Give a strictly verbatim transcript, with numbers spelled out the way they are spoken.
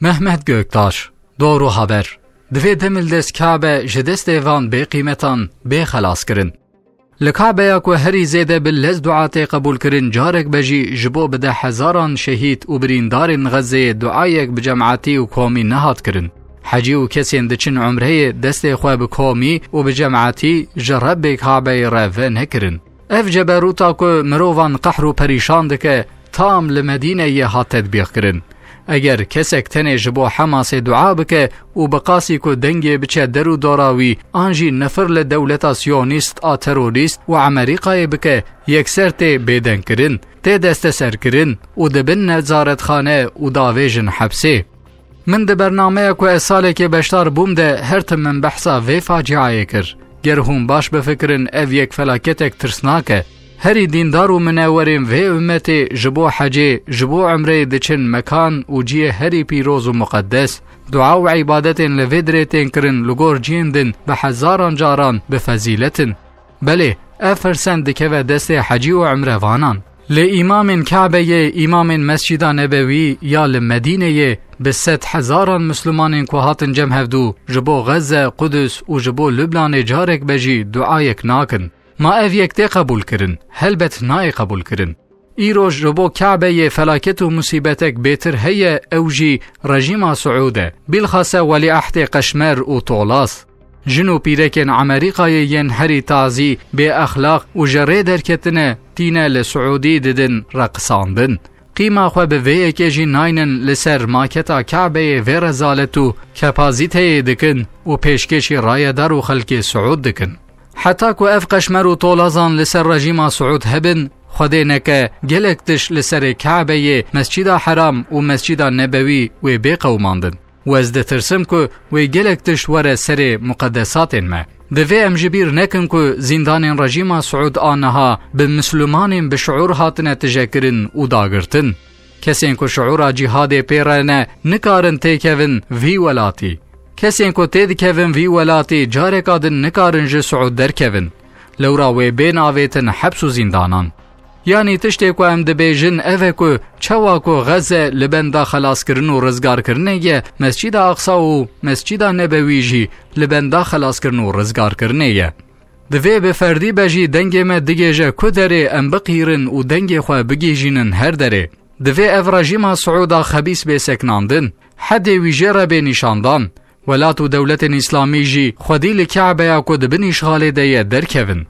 Mehmet Göktaş, Doğru Haber. Divê demildest Kabe ji destê van bêqîmetan bê xelaskirin. Li Kabeya ku herî zêde bi lez dua tê qebûlkirin, carek be jî ji bo bi deh hezaran şehîd û birîndarên Xezzeyê duayek bi cemaetî û komî nehat kirin. Hecî û kesên diçin umreyê destê xwe bi komî û bi cemaetî ji Rebbê Kabeyê re venekirin. Ev ceberûta ku mirovan qehr û perîşan dike, tam li Medîneyê hat tetbîqkirin. Eger kesek tenê ji bo Hemasê dua bike û bi qasî ku dengê biçe der û dora wî, an jî nifir li dewleta siyonîst a terorîst û Amerîkayê bike, yekser tê bêdengkirin, tê desteserkirin û dibin nezaretxane û davêjin hepsê. Min di bernameya ku ez salekê beşdar bûm de her tim min behsa vê faciayê kir. Ger hûn baş bifikirin, ev yek felaketek tirsnak e. Herî dîndar û minewerên vê ummetê ji bo hecê, ji bo umreyê diçin mekan û cihê herî pîroz û muqeddes. Dua û îbadetên li vê dirê tên kirin li gor cihên din bi hezaran caran bi fezîlet in. Belê, ev firsend dikeve destê hecî û umrevanan. Lê îmamên Kabeyê, îmamên Mescîda Nebewî ya li Medîneyê bi sed hezaran Mislimanên ku hatin cem hevdû ji bo Xezze, Qudus û ji bo Lubnanê carek be jî duayek nakin. Ma ev yek tê qebûlkirin? Helbet nayê qebûlkirin. Îroj ji bo Kabeyê felaket û musîbetek bêtir heye, ew jî rejîma Siûd e, bîlxase welîehdê qeşmer û tolaz. Jin û pîrekên Amerîkayê yên herî tazî, bêexlaq û ji rê derketine, tîne li Siûdî didin reqisandin. Qîma xwe bi vê yekê jî naynin, li ser maketa Kabeyê vê rezalet û kepazîteyê dikin û pêşkêşî rayedar û xelkê Siûd dikin. Heta ku ev qeşmer û tolazan li ser rejîma Siûd hebin, Xwedê neke gelek tişt li serê Kabeyê, Mescîda Heram û Mescîda Nebewî wê bê qewimandin. Û ez ditirsim ku wê gelek tişt were serê muqedesatên me. Divê em ji bîr nekin ku zîndanên rejîma Siûd a niha bi Mislimanên bi şiûr hatine tijekirin û dagirtin. Kesên ku şiûra cîhadê pê re ne, nikarin têkevin vî welatî. Kesên ku têdikevin vî welatî, careka din nikarin ji Siûd derkevin. Lewra wê bên avêtin heps û zîndanan. Yanî tiştê ku em dibêjin ev e ku çawa ku Xezze li benda xelaskirin û rizgarkirinê ye, Mescîda Aqsa û Mescîda Nebewî jî li benda xelaskirin û rizgarkirinê ye. Divê bi ferdî be jî dengê me digêje ku derê em biqîrin û dengê xwe bigihîjînin her derê. Divê ev rejîma Siûda xebîs bê sekinandin, hedê wî jê re bê nîşandan. Welat û dewletên Îslamî jî xwedî li Kabeya ku di bin îşxalê de ye derkevin.